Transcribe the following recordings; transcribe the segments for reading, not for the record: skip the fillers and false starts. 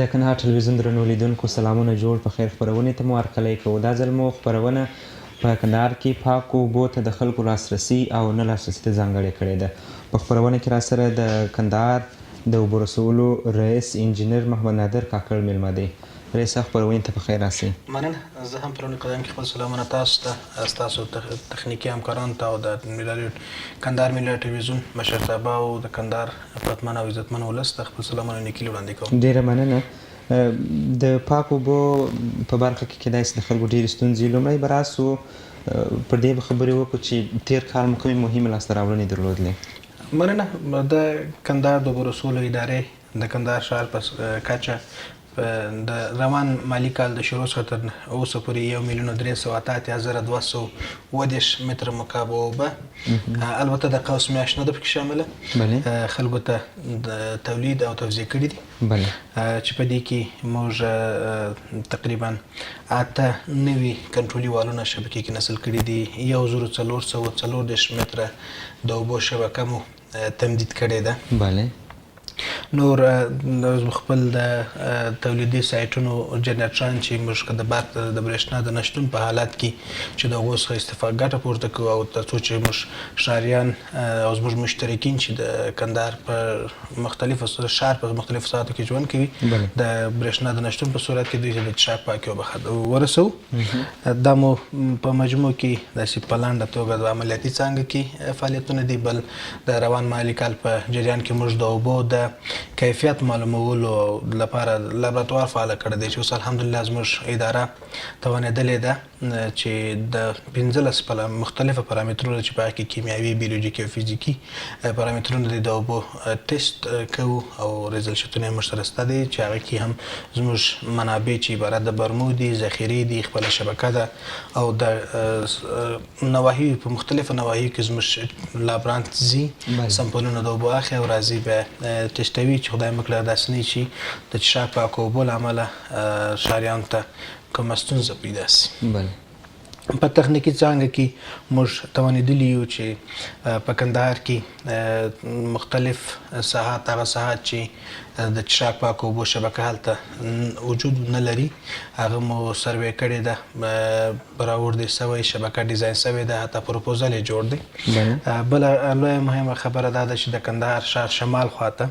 د کندهار ټلویزیون درنو لیدونکو سلامونه جوړ په خیر خپرونې ته مو هرکلی کوو. دا ځل مو خپرونه په کندهار کې پاکو اوبو ته د خلکو لاسرسي او نه لاسرسي ته ځانګړې کړې ده. په خپرونه کې راسره د کندهار د اوبو رسولو رئیس انجینر محمد نادر کاکړ میلمه دی. رئیس صاحب خپرونې ته په خیر راسئ. مننه، زه هم په لومړي قدم کې خپل سلامونه تاسو ته، ستاسو تخنیکي همکارانو ته او د کندهار ملي ټلویزیون مشرتابه او د کندهار پتمن او عزتمن ولس ته خپل سلامونه او نیکي وړاندې کوم. ډېره مننه. د پاکو اوبو په برخه کې کېدای شي د خلکو ډېرې ستونزې وي. لومړی به راسو پر دې به خبرې وکړو چې تېر کال مو کومې مهمې لاسته راوړنې درلودلې؟ مننه. د کندهار د اوبو رسولو ادارې د کندهار ښار په کچه د روان مالي کال د شروع څخه تر اوسه پورې 1,388,237 متر مکعب اوبه، البته د قوس میاشت نه ده پکې شامله، خلکو ته د تولید او توزیع کړي دي، چې په دې کې موږ تقریبا 98 کنټرولي والونه شبکې کې نصب کړي دي، 1434 متره د اوبو شبکه مو تمدید کړې ده. نور خپل د تولیدي سایټونو جنریټران چې موږ د برق د برېښنا د نشتون په حالت کې چې د هغو څخه استفاده ګټه پورته کوو او تر څو چې موږ ښاریان او زموږ مشترکین چې د کندهار په مختلفو ښار په مختلفو ساعتو کې ژوند کوي د برېښنا د نشتون په صورت کې دوی ته د څښاک پاکې اوبه ورسوو. دا مو په مجموع کې داسې په لنډه توګه د عملیاتي څانګه کې فعالیتونه دي. بل د روان مالي کال په جریان کې موږ د اوبو د کیفیت معلومولو لپاره لابراتوار فعال کړی دی چې اوس الحمدلله زموږ اداره توانېدلې ده چې د 15 مختلفو پارامترونو چې په هغه کې کیمیاوي، بیولوژیکي او فزیکي پارامترونه دي د اوبو ټیسټ کوو او ریزلشتونه یې موږ سره شته دي چې هغه کې هم زموږ منابع چې عبارت د برمو دي، ذخیرې دي، خپله شبکه ده او د نواحیو په مختلفو نواحیو کې زموږ لابرانت ځي، سمپلونه د اوبو اخلي او راځي بیا ټیسټوي چې خدای مه کړه داسې نه چې د څښاک پاکو اوبو له امله ښاریانو ته کومه ستونزه پیدا شي. په تخنیکي څانګه کې موږ توانېدلي یو چې په کندهار کې مختلف ساحات، هغه ساحات چې د څښاک پاکو اوبو شبکه هلته وجود نه لري، هغه مو سروې کړې ده، برآورد یې شوی، شبکه ډیزاین شوې ده، حتی پروپوزل یې جوړ دی. بله لویه مهمه خبره دا ده چې د کندهار ښار شمال خواته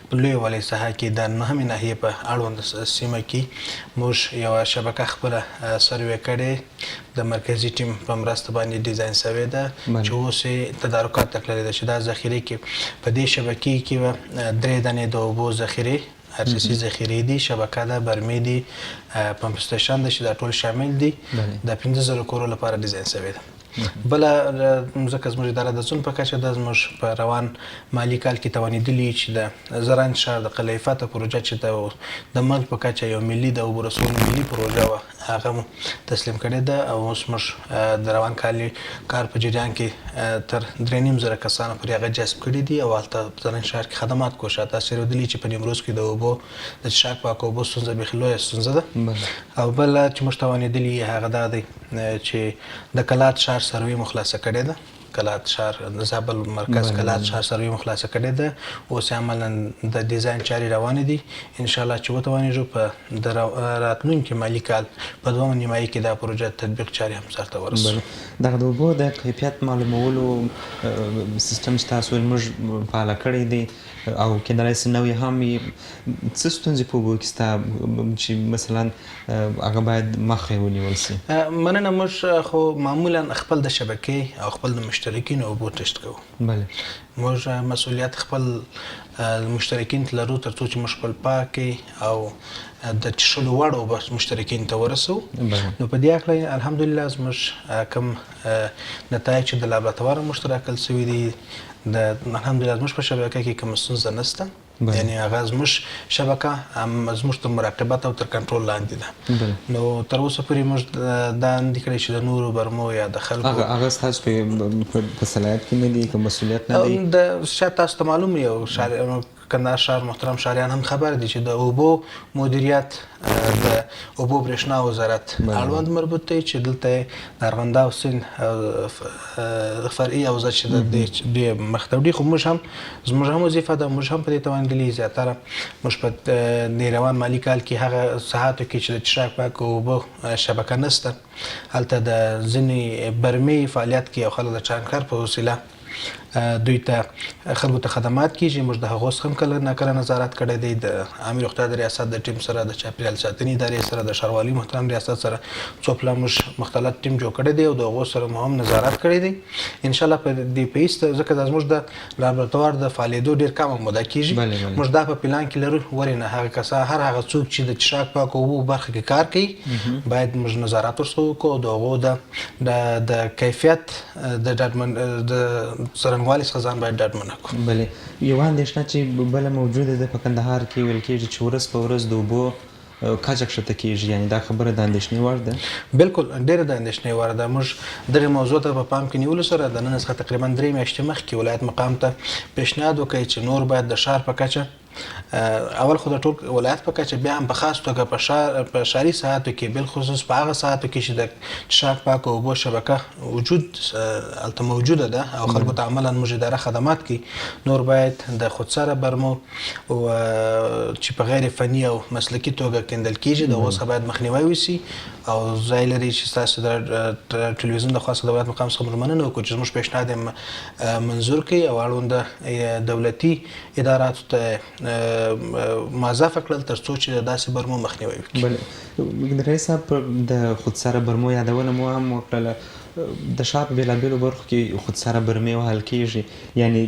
په لویه والۍ ساحه کې د نهمې ناحیې په اړوند سیمه کې موږ یوه شبکه خپله سروې کړې، د مرکزي ټیم په مرسته باندې ډیزاین شوې ده چې اوس یې تدارکات ته کړلې ده چې دا ذخیرې کې په دې شبکې کې به 3 دانې د اوبو ذخیرې ار سي سي ذخیرې دي، شبکه ده، برمې دي، پمپ سټیشن ده چې دا ټول شامل دي، د 5000 کورو لپاره ډیزاین شوې ده. بله ځکه زموږ اداره د زون په کچه ده، زموږ په روان مالي کال کې توانېدلي چې د زرنج ښار د قلعه فتح پروژه چې د ملک په کچه یو ملي د اوبو رسولو ملي پروژه وه هغه مو تسلیم کړې ده او اوس موږ د روان کالي کار په جریان کې تر 3500 کسانو پورې هغه جذب کړي دي او هلته په زرنج ښار کې خدمات کوو. شاید تاسو اورېدلي چې په نیمروز کې د اوبو د څښاک پاکو اوبو ستونزه بیخي لویه ستونزه ده. او بله چې موږ توانېدلي هغه دا دی چې د کلات ښار سروې مو خلاصه کړې ده. کلات ښار د زابل مرکز کلات ښار سروې مو خلاصه کړې ده، اوس عملا د ډیزاین چارې روانې دي. ان شاء الله چې وتوانېږو په د راتلونکي مالي کال په دوهمه نیمایي کې دا پروژه تطبیق چارې هم سرته ورسوو. دغه د اوبو د کیفیت معلومولو سیستم چې تاسو ویل موږ فعاله کړی دی او کېدلای شي نوی هم وي، څه ستونزې په اوبو کې شته چې مثلا هغه باید مخه یې ونیول شي؟ مننه. موږ خو معمولا خپل د شبکې او خپل د مشترکینو اوبو ټیسټ کوو. موږ مسؤلیت خپل مشترکین ته لرو تر څو چې موږ خپل پاکې او د څښلو وړ اوبه مشترکین ته ورسوو. نو په دې هکله الحمدلله زموږ کوم نتایج چې د لابراتوار موږ ته راکړل شوي دي، د الحمدلله زموږ په شبکه کې کومه ستونزه نشته. یعنی هغه زموږ شبکه زموږ تر مراقبت او تر کنټرول لاندې ده. نو تر اوسه پورې موږ دا نه دي کړی چې د نورو برمو یا د خلکو هغه ستاسو په صلاحیت کې نه دي، که مسؤلیت نه دی؟ د شاید تاسو ته معلوم یو کندهار ښار محترم ښاریان هم خبر دي چې د اوبو مدیریت د اوبو برېښنا وزارت اړوند مربوط دی، چې دلته د ارغنداو سیند فرعي حوزه چې د دې مخته وړي. خو موږ هم زموږ هم وظیفه ده، موږ هم په دې توانېدلي. زیاتره موږ په دې روان مالي کال کې هغه ساحاتو کې چې د څښاک پاکو اوبو شبکه نشته، هلته د ځینې برمې فعالیت کوي او خلک د ټانکر په وسیله دوی ته خلکو ته خدمات کیږي. موږ د هغو څخه هم کله ناکله نظارت کړی دی، د عامې روغتیا د ریاست د ټیم سره، د چاپیریال ساتنې ادارې سره، د ښاروالۍ محترم ریاست سره څو پلا موږ مختلط ټیم جوړ کړی دی او د هغو سره مو هم نظارت کړی دی. ان شاء الله په دې په هیڅ، ځکه دا زموږ د لابراتوار د فعالېدو ډېر کمه موده کیږي، موږ دا په پلان کې لرو. ولې نه هغه کسان، هر هغه څوک چې د څښاک پاکو اوبو برخه کې کار کوي، باید موږ نظارت ورڅخه وکړو او د هغو د کیفیت د ډاډمن د څرنګوالي څخه ځان باید ډاډمن کړو. بله یوه اندېښنه چې بله موجوده ده په کندهار کې، ویل کېږي چې ورځ په ورځ د اوبو کچه کښته کېږي، یعنې دا خبره د اندېښنې وړ ده؟ بلکل، ډېره د اندېښنې وړ ده. موږ دغې موضوع ته په پام کې نیولو سره د نن څخه تقریبا 3 میاشتې مخکې ولایت مقام ته پیشنهاد وکړ چې نور باید د ښار په کچه، اول خو د ټول ولایت په کچه، بیا هم په خاص توګه په ښار په ښاري ساحاتو کې، بالخصوص په هغه ساحاتو کې چې د څښاک پاکو اوبو شبکه وجود هلته موجوده ده او خلکو ته عملا موږ اداره خدمات کوي، نور باید د خودسره برمو او چې په غیر فني او مسلکي توګه کیندل کیږي د هغو څخه باید مخنیوی وشي. او ځای لري چې ستاسو د ټلویزیون د خوا څخه د ولایت مقام څخه موږ مننه وکړو چې زموږ پیشنهاد یې منظور کړي او اړونده دولتي اداراتو ته موظفه کړل تر څو چې د داسې برمو مخنیوی وکړي. بله رئیس صاحب، د خودسره برمو یادونه مو هم وکړله. د ښار په بېلابېلو برخو کې خودسره برمې وهل کېږي، یعنې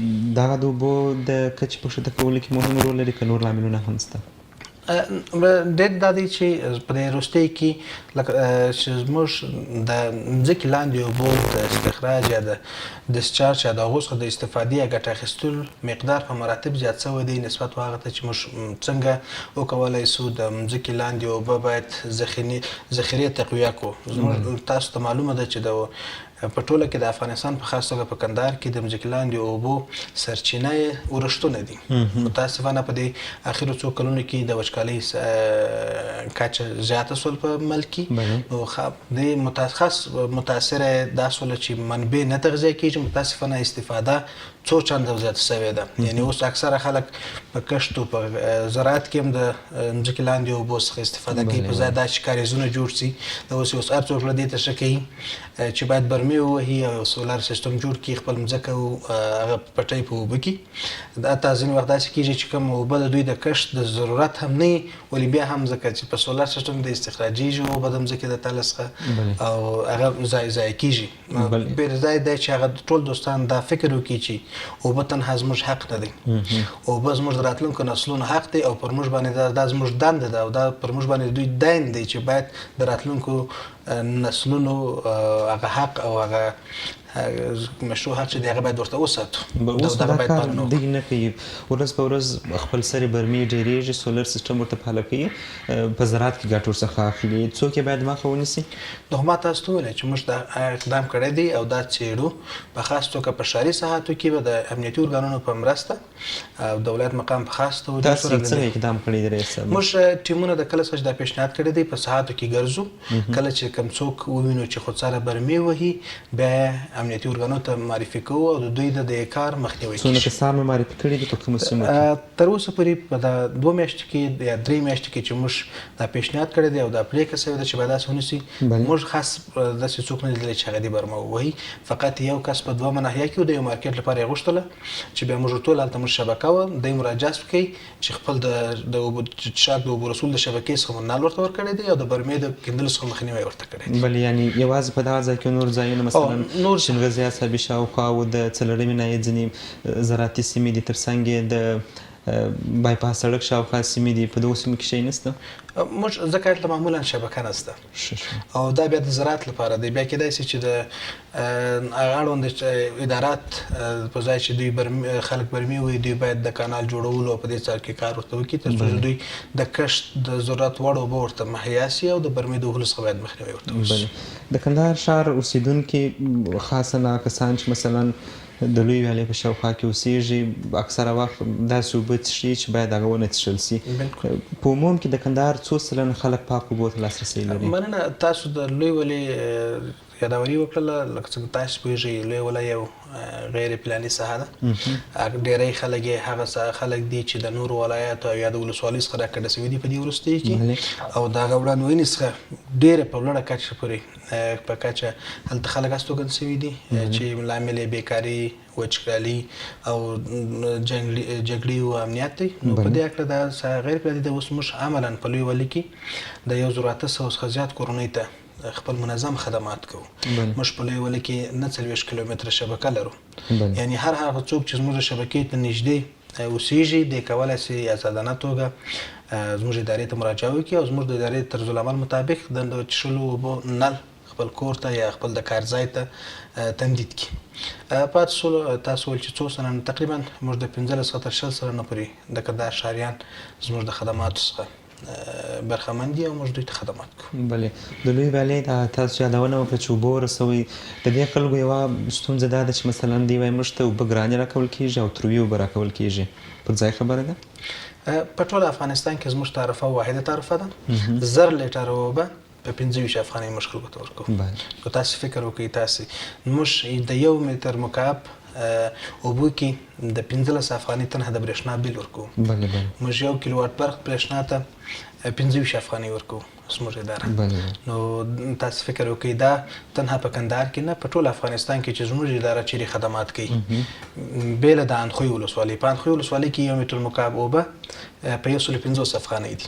دغه د اوبو د کچې په کښته کولو کې مهم رول لري که نور لاملونه هم شته؟ ډېر دا دی چې په دې وروستیو کې لکه چې زموږ د مځکې لاندې اوبو د استخراج یا د دیسچارج یا د هغو څخه د استفادې یا ګټه اخیستلو مقدار په مراتب زیات شوی دی نسبت و هغه ته چې موږ څنګه وکولای شو د مځکې لاندې اوبه باید ذخیرې تقویه کړو. زموږ تاسو ته معلومه ده چې د په ټوله کې د افغانستان په خاص توګه په کندهار کې د مځکې لاندې اوبو سرچینه یې ورښتونه دي. متاسفانه په دې اخرو څو کلونو کې د وچکالۍ کچه زیاته شول په ملک کې، نو دې خاص متاثره دا شوله چې منبع نه تغذیه کېږي، متاسفانه استفاده څو چنده زیاته شوې ده. یعنې اوس اکثره خلک په کښت او په زراعت کې هم د مځکې لاندې اوبو څخه استفاده کوي، په ځای دا چې کاریزونه جوړ شي. د اوس هر څوک له دې ته ښه کوي چې باید برمې ووهي او سولر سیستم جوړ کړي، خپل مځکه او هغه پټی په اوبه کړي. حتی ځینې وخت داسې کېږي چې کوم اوبه د دوی د کښت د ضرورت هم نه وي، ولې بیا هم ځکه چې په سولر سیستم د استخراجېږي اوبه د مځکې د تله څخه او هغه ضایع کېږي. پر ځای دی چې هغه ټول دوستان دا فکر وکړي چې اوبه تنها زموږ حق نه دی، اوبه زموږ د راتلونکو نسلونو حق دی او پر موږ باندې دا زموږ دنده ده او دا پر موږ باندې دوی دین دی چې باید د راتلونکو نسلونو هغه حق او هغه مشروع حق چې دی هغه باید ورته وساتو. اوس دا کار دوی نه کوي، ورځ په ورځ خپل سرې برمې ډېرېږي، سولر سیستم ورته فعاله کوي، په زراعت کې ګټه ورڅخه اخلي. څوک یې باید مخه ونیسي؟ نو ما تاسو ته وویل چې موږ دا اقدام کړی دی او دا څېړو، په خاص توګه په ښاري ساحاتو کې به د امنیتي ارګانونو په مرسته او د ولایت مقام په خاص توجه تاسو سره څنګه اقدام کړی دی رئیس صاحب؟ موږ ټیمونه د کله څخه چې دا پیشنهاد کړی دی په ساحاتو کې ګرځو، کله چې کوم څوک ووینو چې خودسره برمې وهي بیا امنیتي ارګانونو ته معرفي کوو او د دوی د دې کار مخنیوی څونه کېږي. کسان مو معرفي کړي دي په کومو سیمو کې؟ تر اوسه پورې په دا 2 میاشتو کې یا 3 میاشتو کې چې موږ دا پیشنهاد کړی دی او دا پرېکړه شوې ده چې باید داسې ونیسي، موږ خاص داسې څوک نه لیدلی چې هغه دې برمه ووهي. فقط یو کس په 2 ناحیه کې و، د یو مارکېټ لپاره یې غوښتله چې بیا موږ ورته وویل هلته موږ شبکه وه، دی مو راجذب کړي چې خپل د اوبو څښاک د اوبو رسول د شبکې څخه مو نل ورته ورکړی دی او د برمې د کیندلو څخه مخنیوی ورته کړی دی. بلې، یعنې یوازې په دغه ځای کې نور ځایونه مثلا شینغزي عصبي شاوخوا او د 4مې ناحیې ځینې زراعتي سیمې دي، تر څنګ یې د بایپاس سړک شاوخوا سیمې دي، په دغو سیمو کې شی نشته؟ موږ ځکه هلته معمولا شبکه نشته او دا بیا د زراعت لپاره دی. بیا کېدای شي چې د اړوند ادارات په ځای چې دوی خلک برمې وهي، دوی باید د کانال جوړولو او په دې څار کې کار ورته وکړي تر څو دوی د کښت د ضرورت وړ اوبه ورته مهیا شي او د برمې د وهلو څخه باید مخنیوی ورته وشي. د کندهار ښار اوسېدونکي خاصاً هغه کسان چې مثلا د لوی ویالې په شاوخوا کې اوسېږي، اکثره وخت داسې اوبه څښي چې باید هغه ونه څښل شي. په عموم کې د کندهار څو سلنه خلک پاکو اوبو ته لاسرسی لري؟ مننه، تاسو د لوی ولې یادوري وکړله. لکه څنګه تاسو پوهېږئ، لوی وله یو غیر پلاني ساحه ده. ډېری خلک یې هغه خلک دي چې د نورو ولایاتو او یا د ولسوالیو څخه راکډه شوي دي په دې وروستیو کې، او د هغه وړاندوینې څخه ډېره په لوړه کچه پورې په کچه هلته خلک استوګن شوي دي چې لامل یې بېکاري، وچکالي او جګړې او امنیت دی. نو په دې هکله دا ساحه غیر پلاني ده. اوس موږ عملاً په لوی ولي کې د 1800 څخه زیات کورنۍ ته خپل منظم خدمات کوو. موږ په لوی ولي کې 49 کیلومتره شبکه لرو، یعنی هر هغه څوک چې زموږ شبکې ته نږدې اوسېږي دی کولای شي آزادانه توګه زموږ ادارې ته مراجعه وکړي او زموږ د ادارې طرزالعمل مطابق د څښلو اوبو نل خپل کور ته یا خپل د کار ځای ته تمدید کړي. پاتې شول تاسو ویل چې څو سلنه، تقریبا موږ د 15 څخه تر 20 سلنه پورې د کندهار ښاریان زموږ د خدماتو څخه برخمن دي او موږ دوی ته خدمات کوو. بله، د لوی ویالې دا تاسو یادونه وکړه چې اوبه ورسوئ. د دې خلکو یوه ستونزه دا ده چې مثلا دوی وایي موږ ته اوبه ګرانې راکول کېږي او تروې اوبه راکول کېږي، پر ځای خبره ده؟ په ټول افغانستان کې زموږ تعرفه واحده تعرفه ده، 1000 لیټره اوبه په 25 افغانۍ موږ خلکو ته ورکوو. نو تاسو فکر وکړئ، تاسو موږ د 1 متر مکعب اوبو کې د 15 افغانۍ تنها د برېښنا بیل ورکوو. موږ 1 کیلوواټ برق برېښنا ته 25 افغانۍ ورکوو زموږ اداره. نو تاسو فکر وکړئ، دا تنها په کندهار کې نه، په ټول افغانستان کې چې زموږ اداره چیرې خدمات کوي، بې له د اندخوی ولسوالۍ، په اندخوی ولسوالۍ کې 1 متر مکعب اوبه په 150 افغانۍ دي،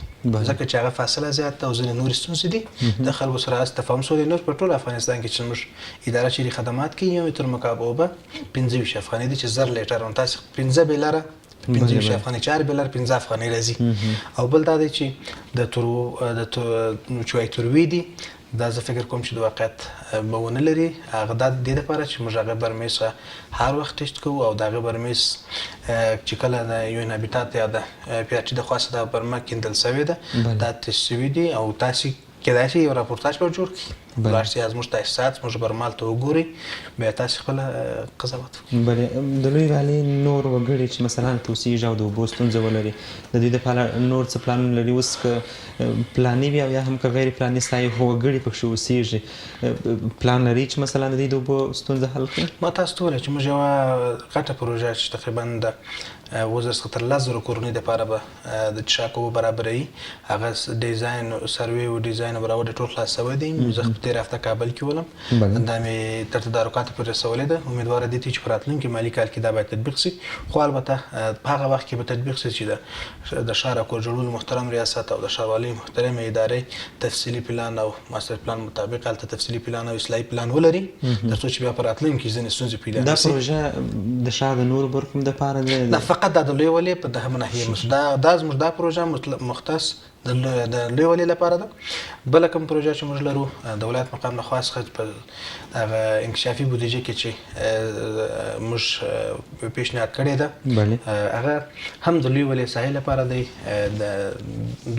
ځکه چې هغه فاصله زیاته او ځینې نورې ستونزې دي د خلکو سره هسې تفاهم شوی. نور په ټول افغانستان کې چې زموږ اداره چیرې خدمات کوي، 1 متر مکعب اوبه 25 افغانۍ دي چې 1000 لیټر. نو تاسو 5 بیلره 25 افغانۍ، 4 بیلر 5 افغانۍ راځي. او بل دا دی چې د چوای تروې دي، دا زه فکر کوم چې د واقعیت به ونه لري. هغه دا د دې لپاره چې موږ هغه برمې څخه هر وخت ټیسټ کوو او د هغه برمې چې کله د یو هابیتات یا د پي ار ټي د خوا څخه دا برمه کیندل شوې ده، دا ټیسټ شوي دي او تاسې کېدای شي یو راپورتاژ به جوړ کړئ، لاړ شئ زموږ تاسیسات زموږ برمال ته وګورئ، بیا تاسې خپله قضاوت وکړئ. بله، د لوی ویالې نور وګړي چې مثلا هلته اوسېږي او د اوبو ستونزه ولري، د دوی دپاره نور څه پلانونه لري؟ اوس که پلاني وي او یا هم که غیر پلاني ساحې خو وګړي پکښې اوسېږي، پلان لري چې مثلا د دوی د اوبو ستونزه حل کړي؟ ما تاسو ته وویل چې موږ یوه غټه پروژه چې تقریبا د 7000 څخه تر 10,000 کورنۍ دپاره به د څښاک اوبه برابروي، هغه ډیزاین سروې او ډیزاین برابر ټول خلاص شوی دی. زه په تېره هفته کابل کې ولم، دا مې تر تدارکاتو پورې رسولې ده. امیدواره دي چې په راتلونکي مالي کال کې دا باید تطبیق شي، خو البته په هغه وخت کې به تطبیق شي چې د ښار او کور جوړولو محترم ریاست او د ښاروالۍ محترمې ادارې تفصیلي پلان او ماستر پلان مطابق هلته تفصیلي پلان او اصلاحي پلان ولري، تر څو چې بیا په راتلونکي کې ځینې ستونزې پیدا دا نه شي. پروژه د ښار د نورو برخو هم دپاره ده؟ نه، فقط دا د لوی ولې په دهمه ناحیه دا زموږ دا پروژه مختص د لوی ولې لپاره ده. بله کوم پروژه چې موږ لرو د ولایت مقام له خوا څخه په هغه انکشافي بودیجه کې چې موږ پیشنهاد کړې ده، هغه هم د لوی ولې ساحې لپاره دی. د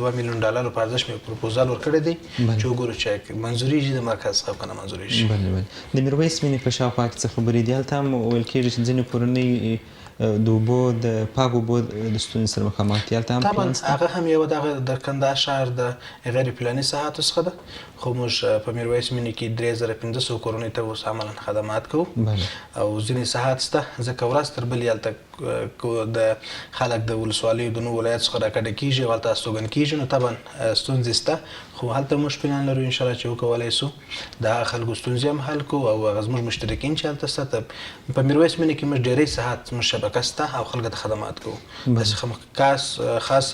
2 میلیون ډالرو په ارزښت مې پروپوزل ورکړی دی چې وګورو چې منظورېږي د مرکز څخه که نه منظورېږي. د میرویس مینې په شاوخوا کې څه خبرې دي؟ هلته هم ویل کېږي چې ځینې کورنۍ د اوبو د پاکو اوبو د ستونزې سره مخامخ دي، هلته هم طبعاً پلان شته؟ هغه هم یوه دغه د کندهار ښار د غیر پلاني ساحاتو څخه ده، خو موږ په میرویس مینې کې 3500 کورنۍ ته اوس عملاً خدمات کوو. او ځینې ساحات شته ځکه ورځ تر بلې هلته د خلک د ولسوالیو د نورو ولایاتو څخه راکډه کېږي او هلته استوګن کېږي، نو طبعاً ستونزې شته، خو هلته موږ پلان لرو انشاءالله چې وکولای شو د هغه خلکو ستونزې هم حل کړو او هغه زموږ مشترکین چې هلته شته. په میرویس مینې کې موږ ډېری ساحات زموږ شبکه شته او خلکو ته خدمات کوو. داسې خاص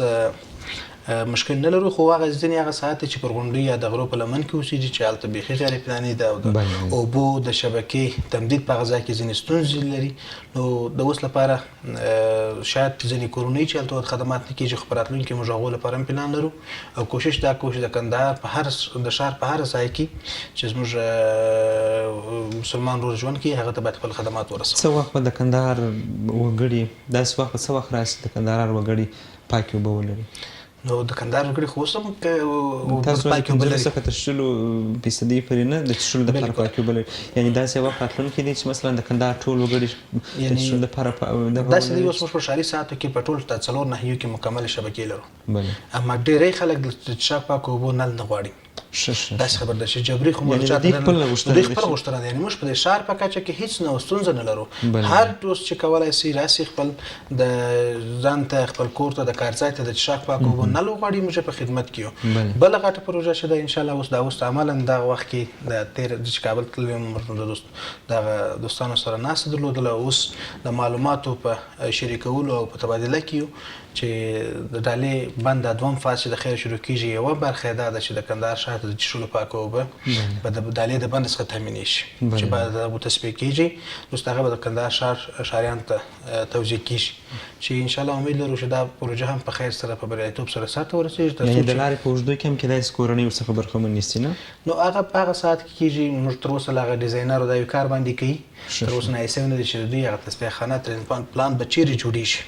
مشکل نه لرو، خو هغه ځینې هغه ساحات چې پر غونډۍ یا د غرو په لمن کې اوسېږي چې هلته بیخي غیر پلاني ده او د اوبو د شبکې تمدید په هغه ځای کې ځینې ستونزې لري، نو د اوس لپاره شاید ځینې کورنۍ چې هلته خدمات نه کېږي، خو په راتلونکي کې موږ هغو لپاره هم پلان لرو او کوشش دا کوو چې د کندهار په هر د ښار په هر ځای کې چې زموږ مسلمان ورور ژوند کوي هغه ته باید خپل خدمات ورسوو. څه وخت به د کندهار وګړي داسې وخت به څه وخت راشي د کندهار وګړي پاکې اوبه ولري؟ نو د کندهار وګړي خو اوس هم تاسو پاکې اوبه لري. څخه تر شلو فیصدۍ پورې نه د څښلو دپاره پاکې اوبه لري، یعنې داسې یو وخت راتلونکی دی چې مثلا د کندهار ټول وګړي د څښلو دپاره داسې دی. اوس موږ په ښاري ساحاتو کې په ټول 4 ناحیو کې مکملې شبکې لرو، اما ډېری خلک د څښاک پاکو اوبو نل نه غواړي. داسې خبر ده چې جبري خو موږ چاته نه، دوی خپله غوښتنه ده. یعنې موږ په دې ښار په کچه کې هیڅ نوع ستونزه نه لرو. هر دوست چې کولای سي راسي خپل د ځان ته، خپل کور ته، د کار ځای ته د څښاک پاکو اوبو نل وغواړي، موږ په خدمت کې یو. بله غټه پروژه چې ده ان شاء الله اوس دا اوس عملا دغه وخت کې د تېر چې کابل تللی وم، موږ د دوست دغه دوستانو سره ناسته درلودله. اوس د معلوماتو په شریکولو او په تبادله کې یو چې د ډالې بند دا دوم فاز چې د خیر شروع کیږي، یوه برخه یې دا ده چې د کندهار ښار ته د څښلو پاکه اوبه به د ډالې د بند څخه تامینېږي، چې به د اوبو تصفیه کیږي، وروسته هغه به د کندهار ښار ښاریانو ته توزیع کیږي، چې ان شاء الله امید لرو چې دا پروژه هم په خیر سره په بریالیتوب سره سرته ورسیږي. یعنې د لارې په اوږدو کې هم کېدای شي کورنۍ ورڅخه برخمنې شي نه؟ نو هغه په هغه ساعت کې کیږي. موږ تر اوسه لا هغه ډیزاینرو دا یو کار باندې کوي، تر اوسه نه سوی نه دی چې د دوی هغه تصفیه خانه ترینپان پلان به چیرې جوړیږي،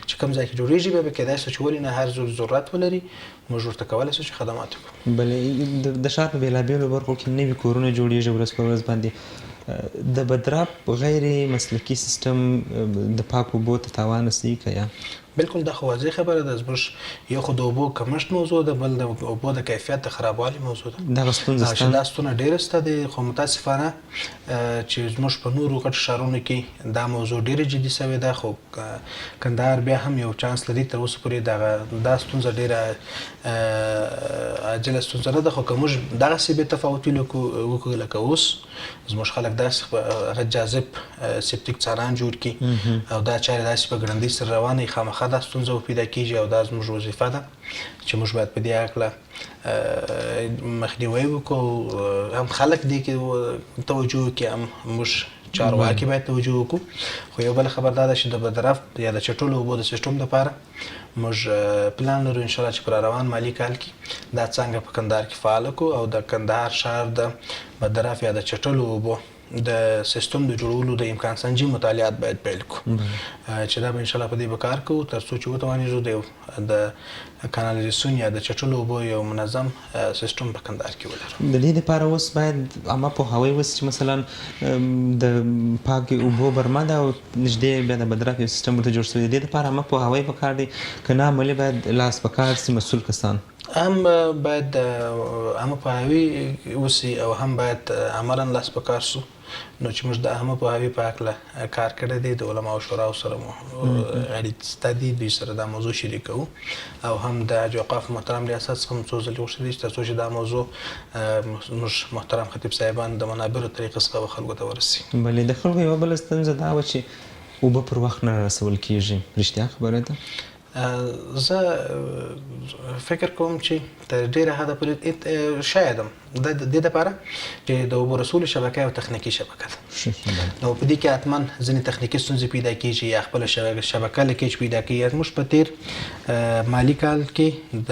چې کوم ځای کې جوړیږي بیا به کېدای شي چې ولې نه هر څوک ضرورت ولري موږ ورته کولای شو چې خدمات وکړو. بله د ښار په بېلابېلو برخو کې نوي کورونه جوړیږي ورځ په ورځ باندې، د بدراب غیر مسلکي سیستم د پاکو اوبو ته تاوان رسوي که یا؟ بالکل دا خو واضح خبره ده. زموږ یو خو د اوبو کمښت موضوع ده، بل د اوبو د کیفیت د خرابوالي موضوع ده. دغه ستونزه شته؟ دا ستونه ډېره شته دی، خو متاسفانه چې زموږ په نورو غټو ښارونو کې دا موضوع ډېره جدي سوې ده، خو کندهار بیا هم یو چانس لري تر اوسه پورې دغه دا ستونزه ډېره عاجله ستونزه نه ده. خو که موږ دغسې بې تفاوتي وکړو لکه اوس زموږ خلک داسې هغه جاذب سپټیک څاران جوړ کړي او دا چارې داسې په ګړندۍ سره روانې، خامخا دا ستونزه به پیدا کیږي. او دا زموږ وظیفه ده چې موږ باید په دې هکله مخنیوی وکړو، هم خلک دې کې توجه وکړي، هم موږ چارواکي باید توجه وکړو. خو یو بله خبر دا ده چې د بدرف یا د چټلو اوبو د سیستم لپاره موږ پلان لرو ان شاء الله چې په روان مالي کال کې دا څانګه په کندهار کې فعاله کړو او د کندهار ښار د بدرف یا د چټلو اوبو د سیستم د جوړولو د امکان سنجي مطالعات باید پیل کړو، چې دا به ان شاء الله په دې به کار کوو تر څو چې وتوانېږو د کانالیزاسیون یا د چټلو اوبو یو منظم سیستم په کندهار کې ولرو. د دې لپاره اوس باید عامه پوهاوی وشي چې مثلا د پاکې اوبو برمه ده او نږدې بیا د بدرف یو سیستم ورته جوړ شوی دی، د دې لپاره عامه پوهاوی پکار دی، که نه عملي باید لاس په کار شي مسؤل کسان. هم باید عامه پوهاوی وشي او هم باید عملاً لاس په کار شو. نو چې موږ د عامه پوهاوي په هکله کار کړی دی، د علماو شوراو سره مو اړیکې شته دي، دوی سره دا موضوع شریکوو او هم د حج اوقاف محترم ریاست څخه مو څو ځلې غوښتي دي چې تر څو چې دا موضوع موږ محترم خطیب صاحبان د منابرو طریقې څخه به خلکو ته ورسي. بلې د خلکو یوه بله ستونزه دا وه چې اوبه پر وخت نه رسول کېږي، رښتیا خبره ده؟ زه فکر کوم چې تر ډېره حده پورې شاید هم د دې لپاره چې د اوبو رسولو شبکه یو تخنیکي شبکه ده، نو په دې کې حتما ځینې تخنیکي ستونزې پیدا کېږي یا خپله شبکه لیکیج پیدا کوي. موږ په تېر مالي کال کې د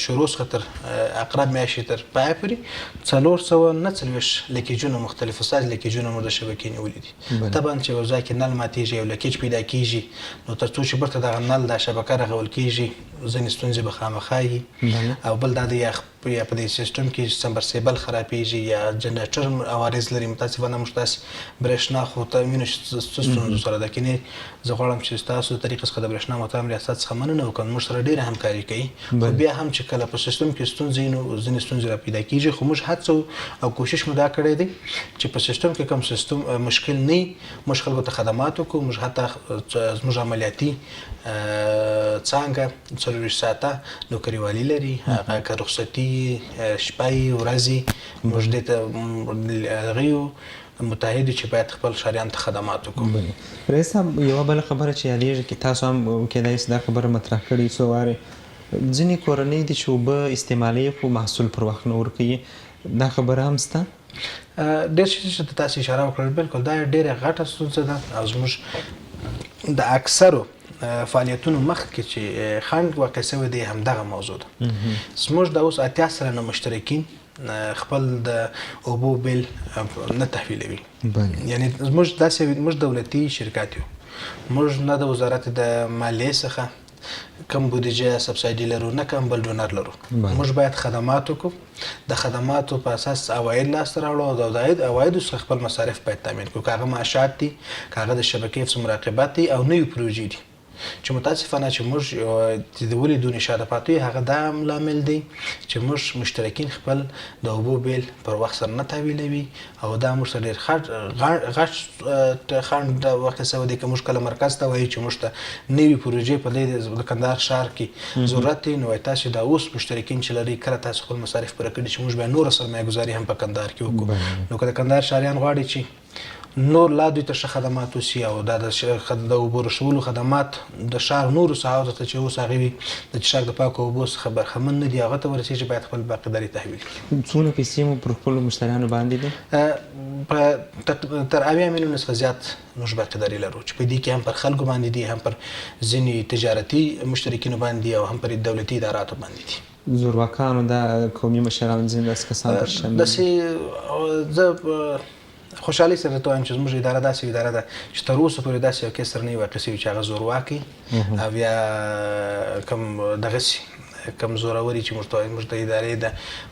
شروع څخه تر عقرب میاشتې تر پایه پورې 449 لیکیجونه، مختلفو سایز لیکیجونه موږ د شبکې نیولي دي. طبعا چې یو ځای کې نل ماتېږي او لیکیج پیدا کېږي، نو تر څو چې بېرته دغه نل دا شبکه رغول کېږي ځینې ستونزې به خامخا وي. او بل دا دی یا په دې سیستم کې سمبرسیبل خرابېږي یا جنریټر عوارض لري. متاسفانه موږ تاسې برېښنا خو ته وینو چې څه ستونزو سره ده، کنې زه غواړم چې ستاسو د طریقې څخه د برېښنا محترم ریاست څخه مننه وکړم، موږ سره ډېره همکاري کوي. خو بیا هم چې کله په سیستم کې ستونزې نو ځینې ستونزې را پیدا کېږي. خو موږ هڅه او کوشش مو دا کړی دی چې په سیستم کې کوم سیستم مشکل نه وي، موږ خلکو ته خدمات وکړو. موږ حتی زموږ عملیاتي څانګه 24 ساعته نوکریوالي لري، هغه که رخصتي شپه یې ورځې موږ دې ته هغه یو متعهد چې باید خپل ښاریانو ته خدمات وکړو. رئیس صاحب یوه بله خبره چې یادېږي کې تاسو هم کېدای شي دا خبره مطرح کړې څو وارې، ځینې کورنۍ دي چې اوبه استعمالوي خو محصول پر وخت نه ورکوي، دا خبره هم شته؟ ډېر ښه چې تاسو اشاره وکړه، بالکل دا ډېره غټه ستونزه ده او زموږ د اکثرو فعالیتونو مخکې چې خنډ واقع شوی دی همدغه موضوع ده. زموږ د اوس 80% مشترکین خپل د اوبو بیل نه تحویلوي. یعنی زموږ داسې موږ دولتي شرکت یو، موږ نه د وزارت د مالیې څخه کوم بودیجه یا سبسایډي لرو، نه کوم بل ډونر لرو. موږ باید خدمات وکړو، د خدماتو په اساس عواید لاسته راوړو او د عوایدو څخه خپل مصارف باید تامین کړو، که هغه معاشات دي، که هغه د شبکې څخه مراقبت دي او نوې پروژې دي. چې متاسفانه چې موږ د ولې دونې شاته پاتې یو، هغه دا هم لامل دی چې موږ مشترکین خپل د اوبو بیل پر وخت سره نه تحویلوي او دا موږ ته ډېر غټ خنډ واقع شوی دی. که موږ کله مرکز ته وایو چې موږ ته نوې پروژې په دې د کندهار ښار کې ضرورت دی، نو وایي تاسو دا اوس مشترکین چې لرئ کله تاسو خپل مصارف پوره کړي چې موږ بیا نوره سرمایه ګذاري هم په کندهار کې وکړو. نو که د کندهار ښاریان غواړي چې نور لا دوی ته ښه خدمات وشي او دا د اوبو رسولو خدمات د ښار نورو ساحو ته چې اوس هغوی د څښاک د پاکو اوبو څخه برخمن نه دي هغه ته ورسېږي، باید خپل باقیداري تحویل کړي. څونه پیسې مو پر خپلو مشتریانو باندې دي؟ په تر 70 میلیونو څخه زیات موږ باقیداري لرو چې په دې کې هم پر خلکو باندې دي، هم پر ځینې تجارتي مشترکینو باندې دي او هم پر دولتي اداراتو باندې دي. زورواکانو دا قومي مشران ځینې داسې کسان پر شامل دي؟ داسې زه خوشحالۍ سره درته وایم چې زموږ اداره داسې اداره ده چې تر اوسه پورې داسې یو کیس سره نه واقع شوي چې هغه زورواکي او یا کوم دغسې کم زوروري چې موږ ته موږ د ادارې د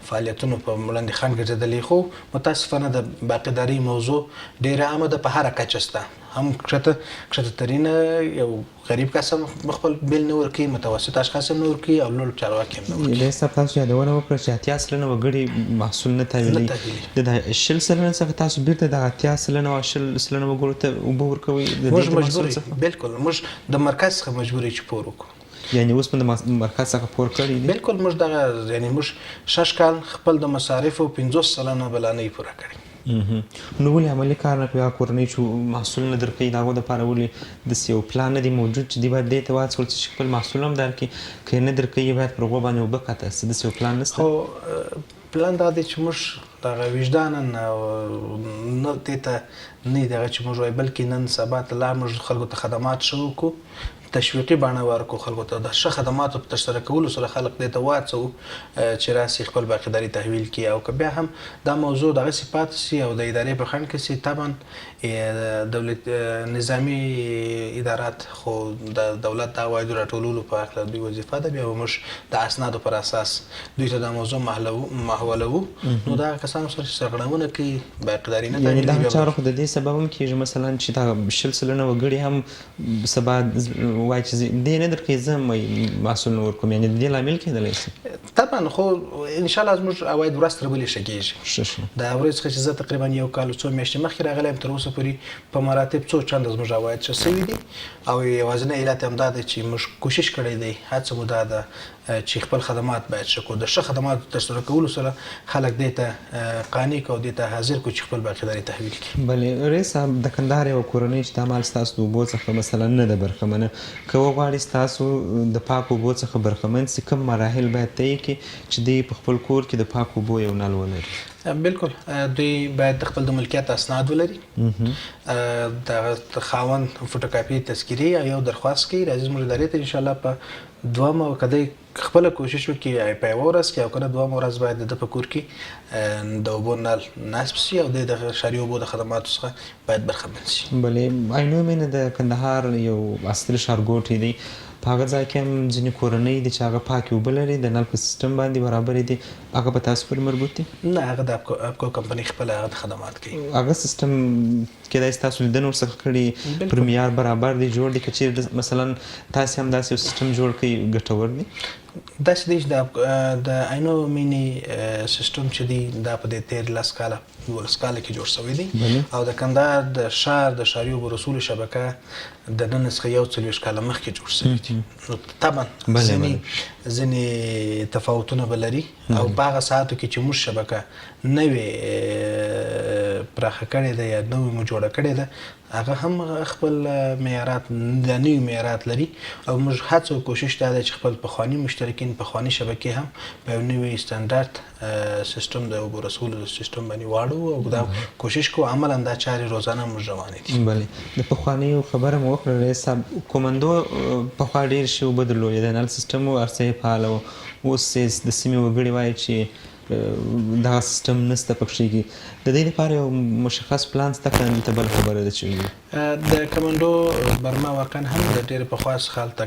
فعالیتونو په وړاندې خنډ ګرځېدلی. خو متاسفانه د باقیدارۍ موضوع ډېره عامه ده، په هره کچه شته، هم کښته ترینه یو غریب کس هم خپل بیل نه ورکوي، متوسط اشخاص هم نه ورکوي او لوړ چارواکي هم نه ورکوي. رئیس صاحب تاسو یادونه وکړه چې 80% وګړي محصول نه تحویلوي، د 20% څخه تاسو بیرته د 80% او 20% وګړو ته اوبه ورکوئ؟ موږ مجبور یو، بالکل موږ د مرکز څخه مجبور یو چې پور وکړو. یعنی اوس مو د مرکز څخه پور کړی دی؟ بالکل، موږ دغه یعنی موږ شش کال خپل د مصارفو 50% به لا نه پوره کړی. نو ولې عملي کار نه کوي؟ هغه کورنۍ چې محصول نه درکوي د هغو دپاره ولې داسې یو پلان نه دی موجود چې دوی باید دې ته وهڅول شي چې خپل محصول هم درکړي، که یې نه درکوي باید پر هغو باندې اوبه قطع شي، داسې یو پلان نشته؟ خو پلان دا دی چې موږ دغه وجداناً نه دې ته نه دغه چې موږ وایو، بلکې نن سبا ته لا موږ خلکو ته خدمات ښه وکړو، تشویقي بڼه ورکړو خلکو ته، د ښه خدماتو په ترسره کولو سره خلک دې ته وهڅوو چې راسي خپل باقیداري تحویل کړي. او که بیا هم دا موضوع دغسې پاتې شي او د ادارې په خنډ کې شي، طبعا دولت نظامي ادارات خو د دولت د عوایدو راټولولو په هکله دوی وظیفه ده، بیا به موږ د اسنادو پر اساس دوی ته دا موضوع محولوو. نو دا کسانو سره چې سرغړونه کوي باقیداري نه یعنې دا چاره خو د دې سبب هم کېږي مثلا چې دا 20% وګړي هم سبا وایي چې دې نه درکوي زه هم محصول نه ورکوم، یعنې د دې لامل کېدلی شي؟ طبعا، خو انشاءالله زموږ عواید ورځ تر بلې ښه کېږي. ښه شي. د ورځ څخه چې زه تقریبا یو کال څو میاشتې مخکې راغلی یم تر اوسه پورې په مراتب څو چنده زموږ عواید ښه شوي دي. او یوازینی علت هم دا دی چې موږ کوشش کړی دی، هڅه مو دا ده چې خپل خدمات باید ښه کړو، د ښه خدماتو ترسره کولو سره خلک دې ته قانع کړو او دې ته حاضر کړو چې خپل باقیداري تحویل کړي. بله رئیس صاحب، د کندهار یوه کورنۍ چې دا مهال ستاسو د اوبو څخه مثلا نه ده برخمنه، که وغواړي ستاسو د پاکو اوبو څخه برخمن سي، کوم مراحل باید طی کړي چې دوی په خپل کور کې د پاکو اوبو یو نل ولري؟ بالکل، دوی باید د خپل د ملکیت اسناد ولري، د خاوند فوټوکاپي تذکرې او یو درخواست کوي راځي زموږ ادارې ته. انشاءالله په دوهمه که دی خپله کوشش وکړي په یوه ورځ کې او که نه دوهمه ورځ باید د ده په کور کې د اوبو نل نصب شي او دی د ښاري اوبو د خدماتو څخه باید برخمن شي. بله، عینو مېنه د کندهار یو عصري ښارګوټی دی، په هغه ځای کې هم ځینې کورنۍ دي چې هغه پاکې اوبه لري، د نل په سیستم باندې برابرې دي، هغه په تاسو پورې مربوط دي؟ نه، هغه د اپکو کمپنۍ خپله هغه خدمات کوي. هغه سیستم کېدای شي تاسو لیدنه ورڅخه کړي، پر معیار برابر دی، جوړ دی؟ که چېرې مثلا تاسې هم داسې یو سیستم جوړ کړئ ګټور دی؟ داسې دی چې د عینو مینې سیستم چې دی دا په دې تېر 10 کاله 12 کاله کې جوړ شوی دی او د کندهار د ښار د ښاري اوبو رسولو شبکه د نن څخه 41 کاله مخکې جوړ شوی دی. نو طبعا ځینې تفاوتونه به لري او په هغه ساعتو کې چې موږ شبکه نوې پراخه کړې ده یا نوې مو جوړه کړې ده، هغه هم خپل معیارات د نوي معیارات لري او موږ هڅه او کوشش دا دی چې خپل پخواني مشترکین پخواني شبکې هم په یو نوي ستندرد سیستم د اوبو رسولو سیستم باندې واړو او دا کوشش کوو. عملاً دا چارې روزانه موږ روانې دي. بله، د پخوانیو خبره مو وکړه رئیس صاحب، کومندو پخوا ډېر ښې اوبه درلودې، د نل سیستم و، هر څه یې فعاله و، اوس د سیمې وګړي وایي چې دغه سیستم نسته پکښې کې د دې لپاره یو مشخص پلان سته که دلته بله خبره ده چې د کمنډو برمه واقعا هم د ډېر پخوا څخه هلته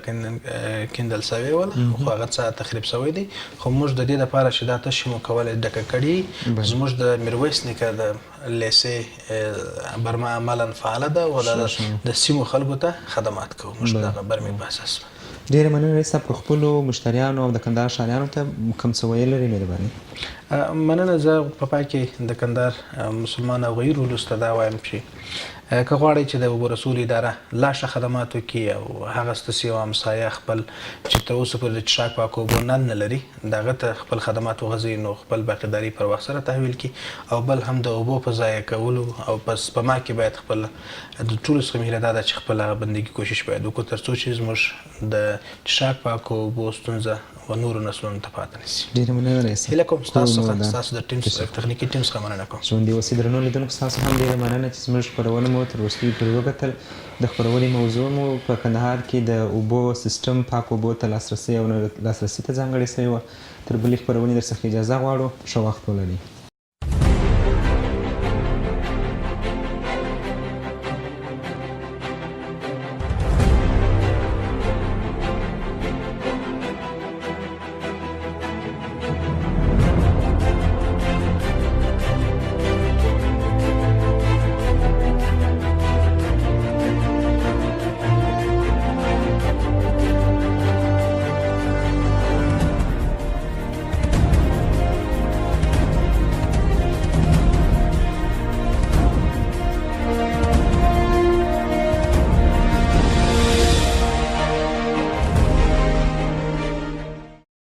کیندل سوې وله، خو هغه څه تخریب سوی دی. خو موږ د دې لپاره چې دا تشې مو کولای ډکه کړي، زموږ د میرویس نیکه د لیسې برمه عملا فعاله ده او دا د سیمو خلکو ته خدمات کوو موږ دغه برمې په اساس. ډېره مننه رئیس صاحب، که خپلو مشتریانو او د کندهار ښاریانو ته کوم څه ویل لرئ مهرباني. مننه، زه په پای کې د کندهار مسلمان او غیور ولس ته دا وایم چې که غواړئ چې د اوبو رسولو اداره لا ښه خدمات وکړي او هغه ستاسې یو همسایه خپل چې تر اوسه پورې د څښاک پاکو اوبو نل نه لري د هغه ته خپل خدمات وغځوي نو خپل باقیداري پر وخت سره تحویل کړي او بل هم د اوبو په ضایع کولو او په سپما کې باید خپل د ټولو څخه مې هیله دا ده چې خپل هغه بندګي کوشش باید وکړو تر څو چې زموږ د څښاک پاکو اوبو ستونزه و نورو نسلونو ته پاته نه شي. ډیره مننه رئیس صاحب. هیله کوم ستاسو څخه ستاسو د ټیم تخنیکي ټیم څخه مننه کوم. ژوندي اوسئ. درنو لیدونکو ستاسو هم ډیره مننه چې زموږ خپرونه مو تر وروستیو پورې وکتل. د خپرونې موضوع مو په کندهار کې د اوبو سیستم، پاکو اوبو ته لاسرسی او نه لاسرسي ته ځانګړې شوې وه. تر بلې خپرونې درڅخه اجازه غواړو. ښه وخت ولرئ.